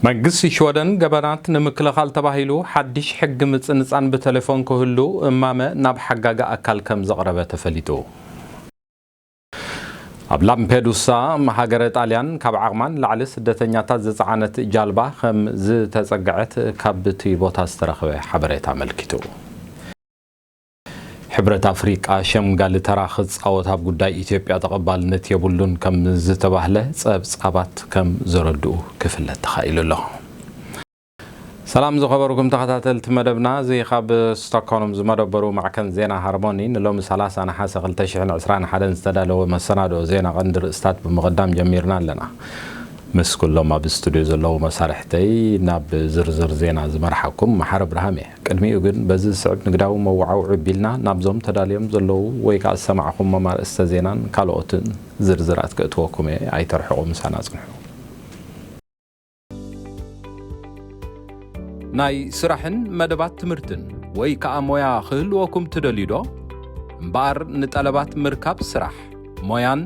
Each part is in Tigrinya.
መንግስቲ ሽወደን ገበናት ንምክልኻል ተባሂሉ ሓድሽ ሕጊ ምጽንጻን ብቴሌፎን ክህሉ እማመ ናብ ሓጋጊ ኣካል ከም ዘቕረበ ተፈሊጡ። ኣብ ላምፔዱሳ ሃገረ ጣልያን ካብ ዓቕማ ንላዕሊ ስደተኛታት ዝጸዓነት ጃልባ ከም ዝተጸግዐት ካብቲ ቦታ ዝተረኽበ ሓበሬታ ኣመልኪቱ። ሕብረት ኣፍሪቃ ሸምጋሊ ተራ ክጻወት ኣብ ጉዳይ ኢትዮጵያ ተቐባልነት የብሉን ከም ዝተባህለ ጸብጻባት ከም ዘረድኡ ክፍለጥ ተኻኢሉ ኣሎ። ሰላም ዝኸበርኩም ተኸታተልቲ መደብና፣ እዚ ካብ ስቶክሆልም ዝመደበሩ ማዕከን ዜና ሃርሞኒ ንሎሚ ሰላሳ ነሓሰ ክልተ ሽሕን ዕስራን ሓደን ዝተዳለወ መሰናድኦ ዜና ቀንዲ ርእስታት ብምቕዳም ጀሚርና ኣለና። ምስ ኩሎም ኣብ ስቱድዮ ዘለዉ መሳርሕተይ ናብ ዝርዝር ዜና ዝመርሓኩም መሓሪ እብርሃም እየ። ቅድሚኡ ግን በዚ ዝስዕብ ንግዳዊ መወዓውዒ ቢልና ናብዞም ተዳልዮም ዘለዉ ወይ ከኣ ዝሰማዕኹሞም ኣርእስተ ዜናን ካልኦትን ዝርዝራት ክእትወኩም እየ። ኣይተርሕቑ፣ ምሳና ጽንሑ። ናይ ስራሕን መደባት ትምህርትን ወይ ከኣ ሞያ ክህልወኩም ትደልዩ ዶ? እምበኣር ንጠለባት ምርካብ ስራሕ፣ ሞያን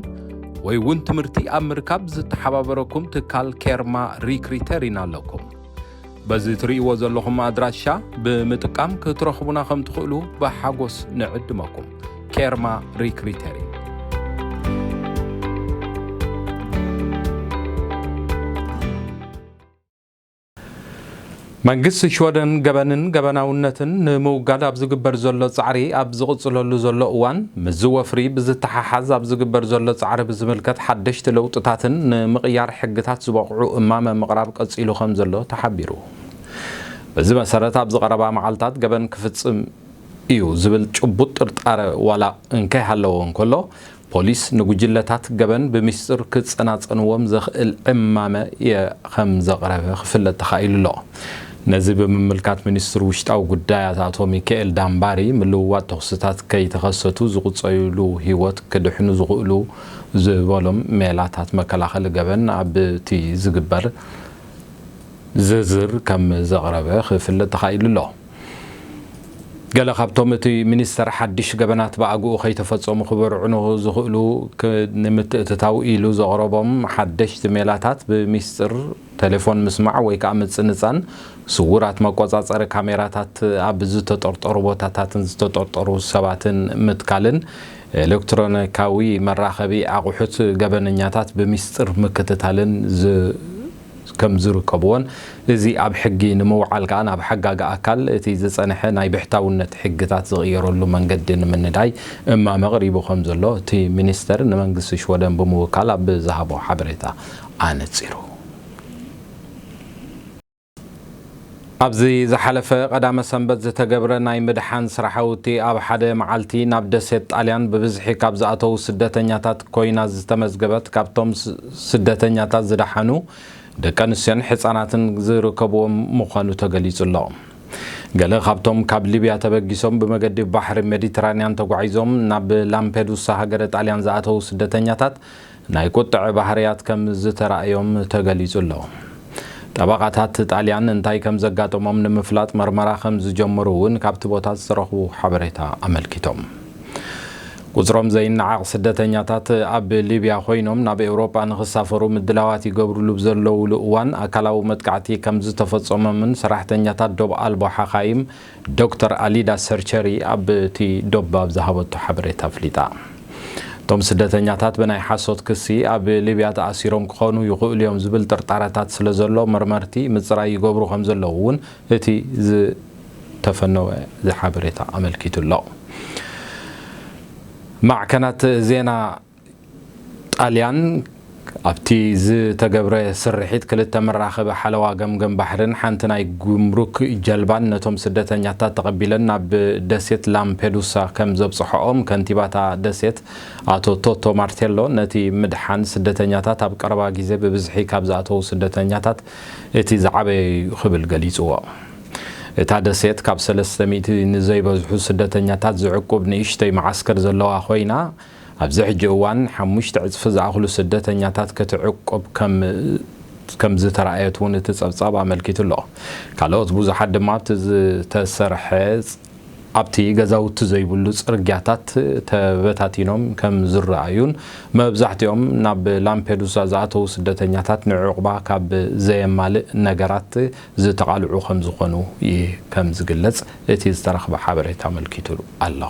ወይ እውን ትምህርቲ ኣብ ምርካብ ዝተሓባበረኩም ትካል ኬርማ ሪክሪተሪን ኣለኩም። በዚ ትርእይዎ ዘለኹም ኣድራሻ ብምጥቃም ክትረኽቡና ከም ትኽእሉ ብሓጎስ ንዕድመኩም። ኬርማ ሪክሪተሪን። መንግስቲ ሽወደን ገበንን ገበናውነትን ንምውጋድ ኣብ ዝግበር ዘሎ ጻዕሪ ኣብ ዝቕጽለሉ ዘሎ እዋን፣ ምስዚ ወፍሪ ብዝተሓሓዝ ኣብ ዝግበር ዘሎ ጻዕሪ ብዝምልከት ሓደሽቲ ለውጥታትን ንምቕያር ሕግታት ዝበቕዑ እማመ ምቕራብ ቀጺሉ ከም ዘሎ ተሓቢሩ። በዚ መሰረት፣ ኣብዚ ቀረባ መዓልታት ገበን ክፍጽም እዩ ዝብል ጭቡጥ ጥርጣረ ዋላ እንከይሃለዎ እንከሎ፣ ፖሊስ ንጉጅለታት ገበን ብሚስጥር ክጸናጸንዎም ዘኽእል ዕማመ የ-፣ ከም ዘቕረበ ክፍለጥ ተኻኢሉ ኣሎ። ነዚ ብምምልካት፣ ሚኒስትር ውሽጣዊ ጉዳያት ኣቶ ሚካኤል ዳምባሪ፣ ምልውዋጥ ተኹስታት ከይተኸሰቱ ዝቑጸዩሉ ህይወት ክድሕኑ ዝኽእሉ ዝበሎም ሜላታት መከላኸሊ ገበን ኣብቲ ዝግበር ዝርዝር ከም ዘቕረበ ክፍለጥ ተኻኢሉ ኣሎ። ገለ ካብቶም እቲ ሚኒስተር ሓድሽ ገበናት ብኣግኡ ከይተፈጸሙ ክበርዕኑ ዝኽእሉ ክ-፣ ንምትእትታው ኢሉ ዘቕረቦም ሓደሽቲ ሜላታት፣ ብሚስጥር ቴሌፎን ምስማዕ ወይ ከኣ ምጽንጻን፣ ስዉራት መቆጻጸሪ ካሜራታት ኣብ ዝተጠርጠሩ ቦታታትን ዝተጠርጠሩ ሰባትን ምትካልን፣ ኤሌክትሮኒካዊ መራኸቢ ኣቑሑት ገበነኛታት ብሚስጥር ምክትታልን ዝ-፣ ከም ዝርከብዎን፣ እዚ ኣብ ሕጊ ንምውዓል ከኣ ናብ ሓጋጊ ኣካል እቲ ዝጸንሐ ናይ ብሕታውነት ሕግታት ዝቕየረሉ መንገዲ ንምንዳይ እማመ ኣቕሪቡ ከም ዘሎ እቲ ሚኒስተር ንመንግስቲ ሽወደን ብምውካል ኣብ ዝሃቦ ሓበሬታ ኣነጺሩ። ኣብዚ ዝሓለፈ ቀዳመ ሰንበት ዝተገብረ ናይ ምድሓን ስራሓውቲ፣ ኣብ ሓደ መዓልቲ ናብ ደሴት ጣልያን ብብዝሒ ካብ ዝኣተዉ ስደተኛታት ኮይና ዝተመዝገበት፣ ካብቶም ስ-፣ ስደተኛታት ዝደሓኑ ደቂ ኣንስትዮን ሕጻናትን ዝርከብዎም ምዃኑ ተገሊጹ ኣሎ። ገለ ካብቶም ካብ ሊብያ ተበጊሶም ብመገዲ ባሕሪ ሜዲትራንያን ተጓዒዞም ናብ ላምፔዱሳ ሃገረ ጣልያን ዝኣተዉ ስደተኛታት ናይ ቁጥዐ ባህርያት ከም ዝተራእዮም ተገሊጹ ኣሎ። ጠበቓታት ጣልያን እንታይ ከም ዘጋጠሞም ንምፍላጥ መርመራ ከም ዝጀመሩ እውን ካብቲ ቦታ ዝተረኽቡ ሓበሬታ ኣመልኪቶም። ቁጽሮም ዘይነዓቕ ስደተኛታት ኣብ ሊብያ ኮይኖም ናብ ኤውሮጳ ንኽሳፈሩ ምድላዋት ይገብርሉ ብዘለውሉ እዋን፣ ኣካላዊ መጥቃዕቲ ከም ዝተፈጸሞምን ሰራሕተኛታት ዶብ ኣልቦ ሓኻይም ዶክተር ኣሊዳ ሰርቸሪ ኣብቲ ዶብ ኣብ ዝሃበቶ ሓበሬታ ኣፍሊጣ። እቶም ስደተኛታት ብናይ ሓሶት ክሲ ኣብ ሊብያ ተኣሲሮም ክኾኑ ይኽእሉ እዮም ዝብል ጥርጣረታት ስለ ዘሎ፣ መርመርቲ ምጽራይ ይገብሩ ከም ዘለዉ እውን እቲ ዝተፈነወ ሓበሬታ ኣመልኪቱ ኣሎ። ማዕከናት ዜና ጣልያን ኣብቲ ዝተገብረ ስርሒት፣ ክልተ መራኸቢ ሓለዋ ገምገም ባሕርን ሓንቲ ናይ ጉምሩክ ጀልባን ነቶም ስደተኛታት ተቐቢለን ናብ ደሴት ላምፔዱሳ ከም ዘብጽሖኦም ከንቲባታ ደሴት ኣቶ ቶቶ ማርቴሎ ነቲ ምድሓን ስደተኛታት ኣብ ቀረባ ግዜ ብብዝሒ ካብ ዝኣተዉ ስደተኛታት እቲ ዝዓበየ እዩ ክብል ገሊጽዎ። እታ ደሴት ካብ ሰለስተ ሚእቲ ንዘይበዝሑ ስደተኛታት ዝዕቁብ ንእሽተይ መዓስከር ዘለዋ ኮይና፣ ኣብዚ ሕጂ እዋን ሓሙሽተ ዕጽፊ ዝኣኽሉ ስደተኛታት ክትዕቁብ ከም፣ ከም ዝተራእየት እውን እቲ ጸብጻብ ኣመልኪቱ ኣሎ። ካልኦት ብዙሓት ድማ ኣብቲ ዝተሰርሐ ኣብቲ ገዛውቲ ዘይብሉ ጽርግያታት ተበታቲኖም ከም ዝረኣዩን፣ መብዛሕትኦም ናብ ላምፔዱሳ ዝኣተዉ ስደተኛታት ንዕቑባ ካብ ዘየማልእ ነገራት ዝተቓልዑ ከም ዝኾኑ ይ-፣ ከም ዝግለጽ እቲ ዝተረኽበ ሓበሬታ ኣመልኪቱ ኣሎ።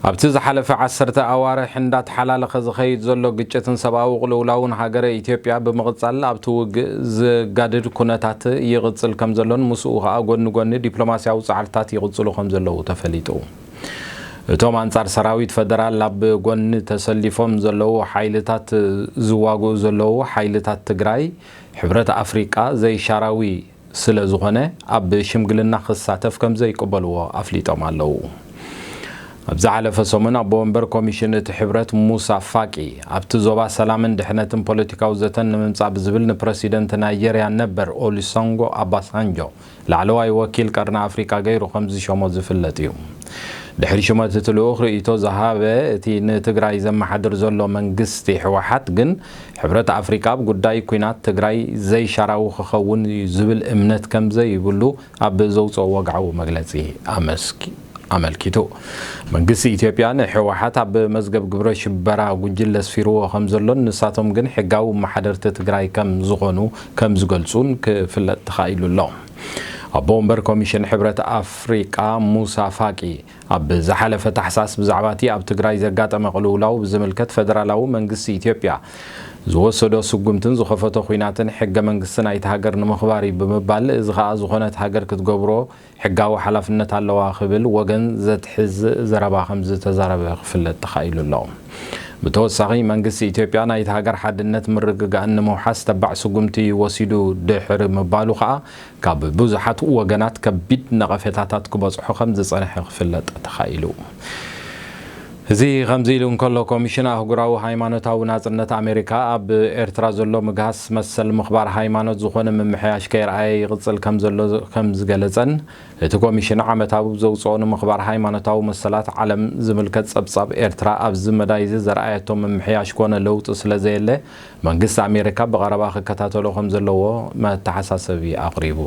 ኣብቲ ዝሓለፈ ዓሰርተ ኣዋርሕ እንዳተሓላለኸ ዝኸይድ ዘሎ ግጭትን ሰብኣዊ ቅልውላውን፣ ሃገረ ኢትዮጵያ ብምቕጻል ኣብቲ ውግእ ዘጋድድ ኩነታት ይቕጽል ከም ዘሎን ምስኡ ከኣ ጎኒ ጎኒ ዲፕሎማስያዊ ጻዕርታት ይቕጽሉ ከም ዘለዉ ተፈሊጡ። እቶም ኣንጻር ሰራዊት ፈደራል ኣብ ጎኒ ተሰሊፎም ዘለዉ ሓይልታት፣ ዝዋግኡ ዘለዉ ሓይልታት ትግራይ፣ ሕብረት ኣፍሪቃ ዘይሻራዊ ስለ ዝኾነ ኣብ ሽምግልና ክሳተፍ ከም ዘይቅበልዎ ኣፍሊጦም ኣለዉ። ኣብ ዝሓለፈ ሰሙን ኣቦ ወንበር ኮሚሽን እቲ ሕብረት ሙሳ ፋቂ፣ ኣብቲ ዞባ ሰላምን ድሕነትን ፖለቲካዊ ዘተን ንምምጻእ ብዝብል ንፕረሲደንት ናይጀርያ ነበር ኦሉሰንጎ ኣባሳንጆ ላዕለዋይ ወኪል ቀርኒ ኣፍሪቃ ገይሩ ከም ዝሸሞ ዝፍለጥ እዩ። ድሕሪ ሽመት እቲ ልኡኽ ርእይቶ ዝሃበ እቲ ንትግራይ ዘመሓድር ዘሎ መንግስቲ ህወሓት ግን፣ ሕብረት ኣፍሪቃ ኣብ ጉዳይ ኲናት ትግራይ ዘይሻራዊ ክኸውን እዩ ዝብል እምነት ከም ዘይብሉ ኣብ ዘውፅኦ ወግዓዊ መግለጺ ኣመስኪ-፣ ኣመልኪቱ። መንግስቲ ኢትዮጵያ ንህወሓት ኣብ መዝገብ ግብረ ሽበራ ጉጅለ ኣስፊርዎ ከም ዘሎን፣ ንሳቶም ግን ሕጋዊ መሓደርቲ ትግራይ ከም ዝኾኑ ከም ዝገልጹን ክፍለጥ ተኻኢሉ ኣሎ። ኣቦ ወንበር ኮሚሽን ሕብረት ኣፍሪቃ ሙሳ ፋቂ፣ ኣብ ዝሓለፈ ታሕሳስ ብዛዕባ እቲ ኣብ ትግራይ ዘጋጠመ ቅልውላው ብዝምልከት፣ ፈደራላዊ መንግስቲ ኢትዮጵያ ዝወሰዶ ስጉምትን ዝኸፈቶ ኲናትን ሕገ መንግስቲ ናይቲ ሃገር ንምኽባር እዩ ብምባል፣ እዚ ኸኣ ዝኾነት ሃገር ክትገብሮ ሕጋዊ ሓላፍነት ኣለዋ ክብል ወገን ዘትሕዝ ዘረባ ከም ዝተዛረበ ክፍለጥ ተኻኢሉ ኣሎ። ብተወሳኺ፣ መንግስቲ ኢትዮጵያ ናይቲ ሃገር ሓድነት ምርግጋእን ንምውሓስ ተባዕ ስጉምቲ ወሲዱ ድሕሪ ምባሉ ኸኣ፣ ካብ ብዙሓት ወገናት ከቢድ ነቐፌታታት ክበጽሖ ከም ዝጸንሐ ክፍለጥ ተኻኢሉ። እዚ ከምዚ ኢሉ እንከሎ፣ ኮሚሽን ኣህጉራዊ ሃይማኖታዊ ናጽነት ኣሜሪካ፣ ኣብ ኤርትራ ዘሎ ምግሃስ መሰል ምኽባር ሃይማኖት ዝኾነ ምምሕያሽ ከየርኣየ ይቕጽል ከም ዘሎ ከም ዝገለጸን፣ እቲ ኮሚሽን ዓመታዊ ብዘውጽኦ ንምኽባር ሃይማኖታዊ መሰላት ዓለም ዝምልከት ጸብጻብ፣ ኤርትራ ኣብዚ መዳይ እዚ ዘርኣየቶ ምምሕያሽ ኮነ ለውጢ ስለ ዘየለ፣ መንግስቲ ኣሜሪካ ብቐረባ ክከታተሎ ከም ዘለዎ መተሓሳሰቢ ኣቕሪቡ።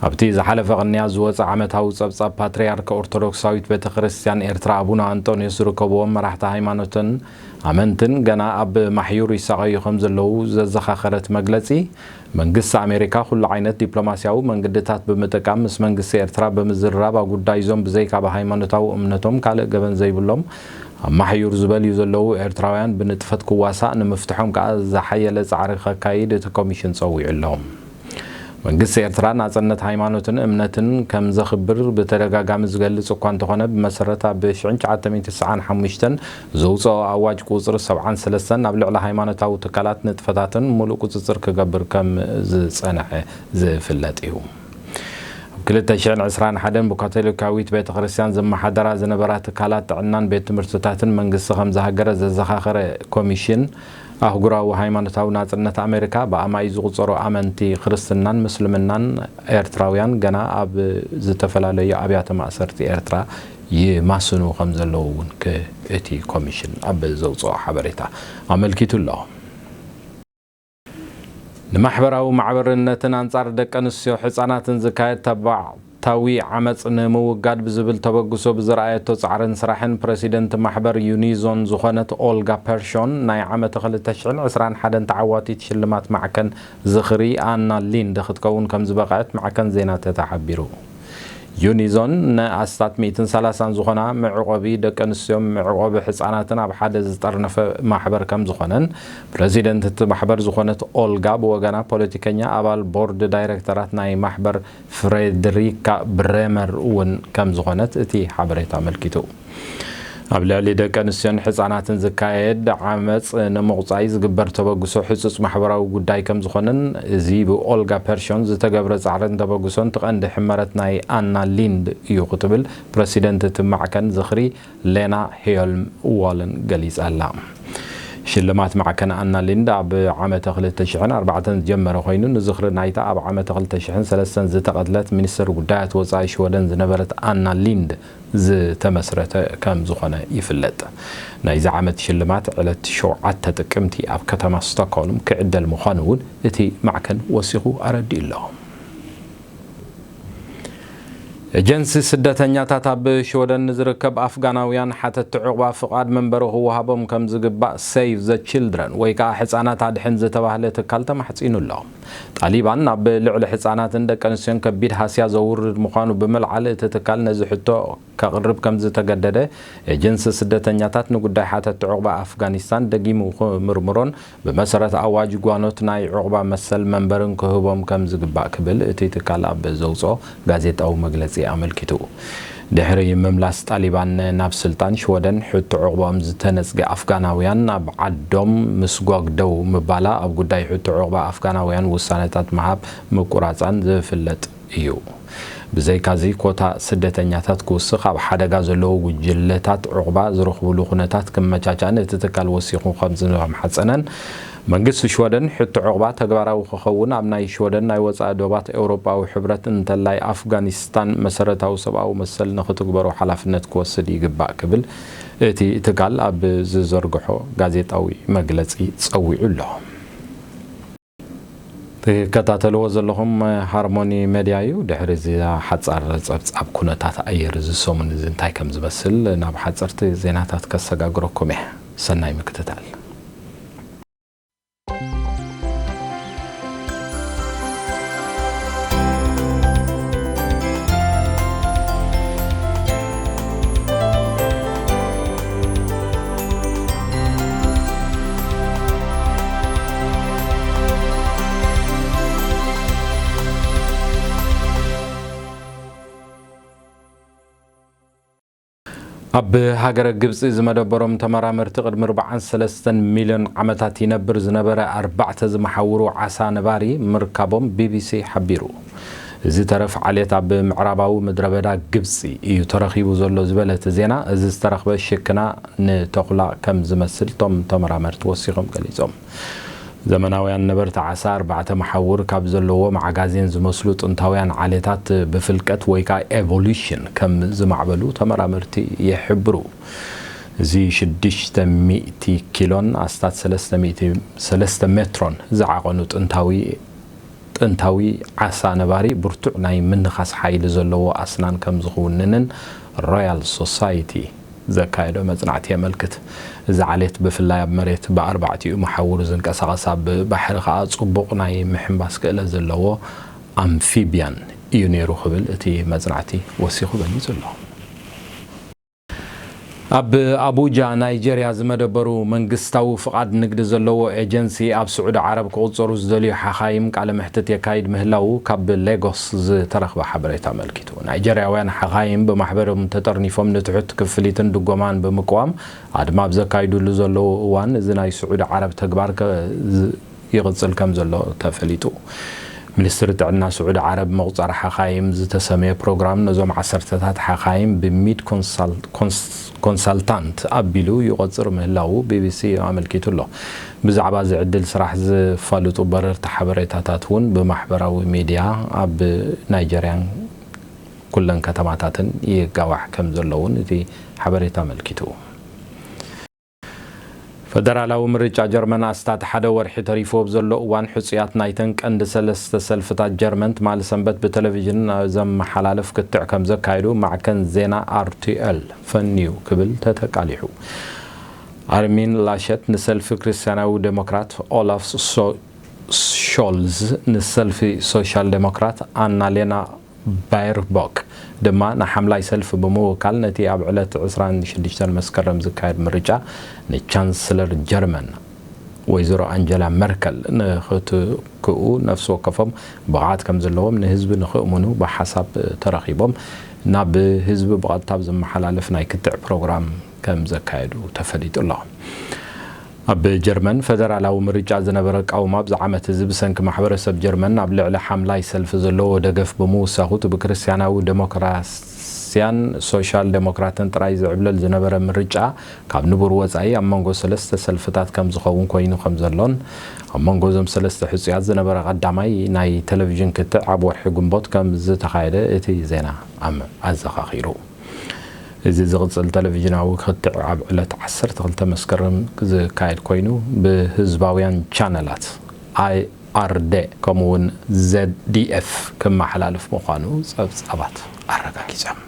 ኣብቲ ዝሓለፈ ቅንያት ዝወጸ ዓመታዊ ጸብጻብ፣ ፓትርያርክ ኦርቶዶክሳዊት ቤተ ክርስቲያን ኤርትራ ኣቡነ ኣንጦንዮስ ዝርከብዎም መራሕቲ ሃይማኖትን ኣመንትን ገና ኣብ ማሕዩር ይሳቐዩ ከም ዘለዉ ዘዘኻኸረት መግለጺ፣ መንግስቲ ኣሜሪካ ኩሉ ዓይነት ዲፕሎማስያዊ መንገድታት ብምጥቃም ምስ መንግስቲ ኤርትራ ብምዝርራብ፣ ኣብ ጉዳይ እዞም ብዘይካ ብሃይማኖታዊ እምነቶም ካልእ ገበን ዘይብሎም ኣብ ማሕዩር ዝበልዩ ዘለዉ ኤርትራውያን ብንጥፈት ክዋሳእ፣ ንምፍትሖም ከኣ ዝሓየለ ጻዕሪ ከካይድ እቲ ኮሚሽን ጸዊዑ ኣሎ። መንግስቲ ኤርትራ ናጽነት ሃይማኖትን እምነትን ከም ዘኽብር ብተደጋጋሚ ዝገልጽ እኳ እንተኾነ፣ ብመሰረት ኣብ ሽሕን ትሽዓተ ሚእትን ተስዓን ሓሙሽተን ዘውጽኦ ኣዋጅ ቁጽሪ ሰብዓን ሰለስተን ኣብ ልዕሊ ሃይማኖታዊ ትካላት ንጥፈታትን ምሉእ ቁጽጽር ክገብር ከም ዝጸንሐ ዝፍለጥ እዩ። ኣብ ክልተ ሽሕን ዕስራን ሓደን ብካቶሊካዊት ቤተ ክርስቲያን ዝመሓደራ ዝነበራ ትካላት ጥዕናን ቤት ትምህርትታትን መንግስቲ ከም ዝሃገረ ዘዘኻኸረ ኮሚሽን ኣህጉራዊ ሃይማኖታዊ ናጽነት ኣሜሪካ፣ ብኣማኢት ዝቑጸሩ ኣመንቲ ክርስትናን ምስልምናን ኤርትራውያን ገና ኣብ ዝተፈላለዩ ኣብያተ ማእሰርቲ ኤርትራ ይማስኑ ከም ዘለዉ እውን ክ-፣ እቲ ኮሚሽን ኣብ ዘውጽኦ ሓበሬታ ኣመልኪቱ ኣሎ። ንማሕበራዊ ማዕበርነትን ኣንጻር ደቂ ኣንስትዮ ሕጻናትን ዝካየድ ተባዕታዊ ዓመጽ ንምውጋድ ብዝብል ተበግሶ ብዝረኣየቶ ጻዕርን ስራሕን፣ ፕረሲደንት ማሕበር ዩኒዞን ዝኾነት ኦልጋ ፐርሾን ናይ ዓመተ ክልተ ሽሕን ዕስራን ሓደን ተዓዋቲት ሽልማት ማዕከን ዝኽሪ ኣና ሊንድ ክትከውን ከም ዝበቕዐት ማዕከን ዜና ተተ ሓቢሩ። ዩኒዞን ንኣስታት ሚእትን ሰላሳን ዝኾና መዕቆቢ ደቂ ኣንስትዮን መዕቆቢ ሕጻናትን ኣብ ሓደ ዝጠርነፈ ማሕበር ከም ዝኾነን፣ ፕረዚደንት እቲ ማሕበር ዝኾነት ኦልጋ ብወገና፣ ፖለቲከኛ፣ ኣባል ቦርድ ዳይሬክተራት ናይ ማሕበር ፍሬድሪካ ብሬመር እውን ከም ዝኾነት እቲ ሓበሬታ ኣመልኪቱ። ኣብ ልዕሊ ደቂ ኣንስትዮን ሕጻናትን ዝካየድ ዓመጽ ንምቑጻይ ዝግበር ተበግሶ ሕጹጽ ማሕበራዊ ጉዳይ ከም ዝኾነን፣ እዚ ብኦልጋ ፐርሾን ዝተገብረ ጻዕርን ተበግሶን እቲ ቀንዲ ሕመረት ናይ ኣና ሊንድ እዩ ክትብል ፕረሲደንት እቲ ማዕከን ዝኽሪ ሌና ሄዮልም ዋለን ገሊጻ ኣላ። ሽልማት ማዕከን ኣና ሊንድ ኣብ ዓመተ ክልተ ሽሕን ኣርባዕተን ዝጀመረ ኮይኑ፣ ንዝኽሪ ናይታ ኣብ ዓመተ ክልተ ሽሕን ሰለስተን ዝተቐትለት ሚኒስትር ጉዳያት ወጻኢ ሽወደን ዝነበረት ኣና ሊንድ ዝተመስረተ ከም ዝኾነ ይፍለጥ። ናይዚ ዓመት ሽልማት ዕለት ሸውዓተ ጥቅምቲ ኣብ ከተማ ስቶክሆልም ክዕደል ምዃኑ እውን እቲ ማዕከን ወሲኹ ኣረዲኡ ኣሎ። ኤጀንሲ ስደተኛታት ኣብ ሽወደን ንዝርከብ ኣፍጋናውያን ሓተቲ ዑቕባ ፍቓድ መንበሪ ክወሃቦም ከም ዝግባእ ሴቭ ዘ ቺልድረን ወይ ከዓ ሕፃናት ኣድሕን ዝተባህለ ትካል ተማሕፂኑ ኣሎ። ጣሊባን ኣብ ልዕሊ ሕፃናትን ደቂ ኣንስትዮን ከቢድ ሃስያ ዘውርድ ምዃኑ ብምልዓል እቲ ትካል ነዚ ሕቶ ከቕርብ ከም ዝተገደደ ኤጀንሲ ስደተኛታት ንጉዳይ ሓተቲ ዑቕባ ኣፍጋኒስታን ደጊሙ ክምርምሮን ብመሰረት ኣዋጅ ጓኖት ናይ ዑቕባ መሰል መንበርን ክህቦም ከም ዝግባእ ክብል እቲ ትካል ኣብ ዘውፅኦ ጋዜጣዊ መግለፂ ኣመልኪቱ። ድሕሪ ምምላስ ጣሊባን ናብ ስልጣን ሽወደን ሕቶ ዑቕባኦም ዝተነፅገ ኣፍጋናውያን ናብ ዓዶም ምስጓግ ደው ምባላ ኣብ ጉዳይ ሕቶ ዑቕባ ኣፍጋናውያን ውሳነታት ምሃብ ምቁራፃን ዝፍለጥ እዩ። ብዘይካዚ ኮታ ስደተኛታት ክውስኽ ኣብ ሓደጋ ዘለዉ ጉጅለታት ዑቕባ ዝረኽብሉ ኩነታት ክመቻቻእን እቲ ትካል ወሲኹ ከም ዝተማሕፀነን መንግስቲ ሽወደን ሕቶ ዑቕባ ተግባራዊ ክኸውን ኣብ ናይ ሽወደን ናይ ወፃኢ ዶባት ኤውሮጳዊ ሕብረት እንተላይ ኣፍጋኒስታን መሰረታዊ ሰብኣዊ መሰል ንክትግበሩ ሓላፍነት ክወስድ ይግባእ ክብል እቲ ትካል ኣብ ዝዘርግሖ ጋዜጣዊ መግለፂ ፀዊዑ ኣሎ። ትከታተልዎ ዘለኹም ሃርሞኒ ሜድያ እዩ። ድሕሪ እዚ ሓጻር ጸብጻብ ኩነታት ኣየር እዚ ሰሙን እዚ እንታይ ከም ዝመስል ናብ ሓጸርቲ ዜናታት ከሰጋግረኩም እየ። ሰናይ ምክትታል። ኣብ ሃገረ ግብጺ ዝመደበሮም ተመራመርቲ፣ ቅድሚ ኣርባዓን ሰለስተን ሚልዮን ዓመታት ይነብር ዝነበረ ኣርባዕተ ዝመሓውሩ ዓሳ ነባሪ ምርካቦም ቢቢሲ ሓቢሩ። እዚ ተረፍ ዓሌት ኣብ ምዕራባዊ ምድረ በዳ ግብጺ እዩ ተረኺቡ ዘሎ ዝበለ እቲ ዜና፣ እዚ ዝተረኽበ ሽክና ንተኹላ ከም ዝመስል እቶም ተመራመርቲ ወሲኾም ገሊጾም። ዘመናውያን ነበርቲ ዓሳ ኣርባዕተ መሓውር ካብ ዘለዎ መዓጋዜን ዝመስሉ ጥንታውያን ዓሌታት ብፍልቀት ወይ ከዓ ኤቮሉሽን ከም ዝማዕበሉ ተመራመርቲ ይሕብሩ። እዚ ሽዱሽተ ሚእቲ ኪሎን ኣስታት ሰለስተ ሚእቲ ሰለስተ ሜትሮን ዝዓቐኑ ጥንታዊ ጥንታዊ ዓሳ ነባሪ ብርቱዕ ናይ ምንኻስ ሓይሊ ዘለዎ ኣስናን ከም ዝኽውንንን ሮያል ሶሳይቲ ዘካየዶ መጽናዕቲ የመልክት። እዚ ዓሌት ብፍላይ ኣብ መሬት ብኣርባዕቲኡ መሓውር ዝንቀሳቐስ፣ ኣብ ባሕሪ ከኣ ጽቡቕ ናይ ምሕንባስ ክእለት ዘለዎ ኣምፊብያን እዩ ነይሩ ክብል እቲ መጽናዕቲ ወሲኹ ገሊጹ ኣሎ። ኣብ ኣቡጃ ናይጀርያ ዝመደበሩ መንግስታዊ ፍቓድ ንግዲ ዘለዎ ኤጀንሲ ኣብ ስዑዲ ዓረብ ክቑጸሩ ዝደልዩ ሓኻይም ቃለ መሕትት የካይድ ምህላዉ ካብ ሌጎስ ዝተረኽበ ሓበሬታ ኣመልኪቱ። ናይጀርያውያን ሓኻይም ብማሕበሮም ተጠርኒፎም ንትሑት ክፍሊትን ድጎማን ብምቅዋም ኣድማ ኣብ ዘካይዱሉ ዘለዉ እዋን እዚ ናይ ስዑዲ ዓረብ ተግባር ከ-፣ ዝ-፣ ይቕጽል ከም ዘሎ ተፈሊጡ። ሚኒስትሪ ጥዕና ስዑዲ ዓረብ መቑጸሪ ሓኻይም ዝተሰመየ ፕሮግራም ነዞም ዓሰርተታት ሓኻይም ብሚድ ኮንሳል-፣ ኮንስ-፣ ኮንሳልታንት ኣቢሉ ይቖጽር ምህላዉ ቢቢሲ ኣመልኪቱ ኣሎ። ብዛዕባ እዚ ዕድል ስራሕ ዝፋልጡ በረርቲ ሓበሬታታት እውን ብማሕበራዊ ሚድያ ኣብ ናይጀርያን ኩለን ከተማታትን ይጋዋሕ ከም ዘሎ እውን እቲ ሓበሬታ ኣመልኪቱ። ፈደራላዊ ምርጫ ጀርመን ኣስታት ሓደ ወርሒ ተሪፉ ኣብ ዘሎ እዋን፣ ሕጹያት ናይተን ቀንዲ ሰለስተ ሰልፍታት ጀርመን ትማሊ ሰንበት ብቴሌቪዥን ዘመሓላልፍ ክትዕ ከም ዘካየዱ ማዕከን ዜና ኣርቲኤል ፈንዩ ክብል ተተቃሊሑ። ኣርሚን ላሸት ንሰልፊ ክርስትያናዊ ዴሞክራት፣ ኦላፍ ሶ-፣ ሾልዝ ንሰልፊ ሶሻል ዴሞክራት፣ ኣናሌና ባየርቦክ ድማ ንሓምላይ ሰልፊ ብምውካል፣ ነቲ ኣብ ዕለት ዕስራን ሽዱሽተን መስከረም ዝካየድ ምርጫ ንቻንስለር ጀርመን ወይዘሮ ኣንጀላ መርከል ንኽትክኡ ነፍሲ ወከፎም ብቕዓት ከም ዘለዎም ንህዝቢ ንኽእምኑ ብሓሳብ ተረኺቦም ናብ ህዝቢ ብቐጥታ ኣብ ዝመሓላለፍ ናይ ክትዕ ፕሮግራም ከም ዘካየዱ ተፈሊጡ ኣሎ። ኣብ ጀርመን ፈደራላዊ ምርጫ ዝነበረ ቃውማ ኣብዚ ዓመት እዚ ብሰንኪ ማሕበረሰብ ጀርመን ኣብ ልዕሊ ሓምላይ ሰልፊ ዘለዎ ደገፍ ብምውሳኹ፣ እቲ ብክርስትያናዊ ዴሞክራስያን ሶሻል ዴሞክራትን ጥራይ ዝዕብለል ዝነበረ ምርጫ ካብ ንቡር ወጻኢ ኣብ መንጎ ሰለስተ ሰልፍታት ከም ዝኸውን ኮይኑ ከም ዘሎን፣ ኣብ መንጎ እዞም ሰለስተ ሕጹያት ዝነበረ ቀዳማይ ናይ ቴሌቪዥን ክትዕ ኣብ ወርሒ ግንቦት ከም ዝተኻየደ እቲ ዜና ኣም-፣ ኣዘኻኺሩ። እዚ ዝቕጽል ቴሌቪዥናዊ ክትዕ ኣብ ዕለት ዓሰርተ ክልተ መስከረም ዝካየድ ኮይኑ፣ ብህዝባውያን ቻነላት ኣይኣርዴ ከምኡ'ውን ዜድዲኤፍ ክመሓላለፍ ምዃኑ ጸብጻባት ኣረጋጊጾም።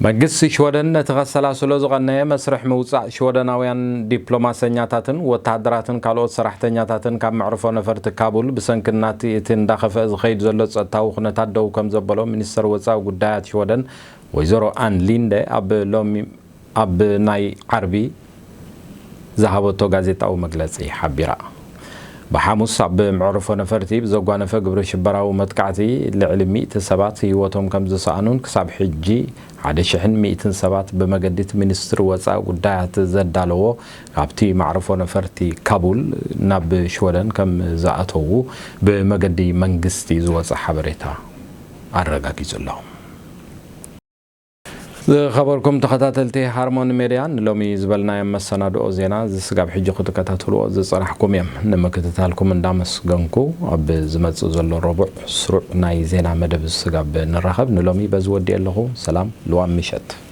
መንግስቲ ሽወደን ነቲ ከሰላስሎ ዝቐነየ መስርሕ ምውጻእ ሽወደናውያን ዲፕሎማሰኛታትን ወተሃደራትን ካልኦት ሰራሕተኛታትን ካብ መዕርፎ ነፈርቲ ካቡል ብሰንኪ ናቲ እቲ እንዳኸፍአ ዝኸይድ ዘሎ ጸጥታዊ ኩነታት ደው ከም ዘበሎ ሚኒስተር ወጻኢ ጉዳያት ሽወደን ወይዘሮ ኣን ሊንደ ኣብ ሎሚ ኣብ ናይ ዓርቢ ዝሃበቶ ጋዜጣዊ መግለጺ ሓቢራ። ብሓሙስ ኣብ መዕርፎ ነፈርቲ ብዘጓነፈ ግብረ ሽበራዊ መጥቃዕቲ ልዕሊ ሚእቲ ሰባት ህይወቶም ከም ዝሰኣኑን ክሳብ ሕጂ ሓደ ሽሕን ሚእትን ሰባት ብመገዲ እቲ ሚኒስትሪ ወጻኢ ጉዳያት ዘዳለዎ ካብቲ መዕርፎ ነፈርቲ ካቡል ናብ ሽወደን ከም ዝኣተዉ ብመገዲ መንግስቲ ዝወጸ ሓበሬታ ኣረጋጊጹ ኣሎ። ዝኸበርኩም ተኸታተልቲ ሃርሞኒ ሜድያ፣ ንሎሚ ዝበልናዮም መሰናድኦ ዜና እዚ ስጋብ ሕጂ ክትከታተልዎ ዝጸናሕኩም እዮም። ንምክትታልኩም እንዳመስገንኩ፣ ኣብ ዝመጽእ ዘሎ ረቡዕ ስሩዕ ናይ ዜና መደብ ስጋብ ንራኸብ፣ ንሎሚ በዚ ወዲኤ ኣለኹ። ሰላም፣ ልዋም ምሸት።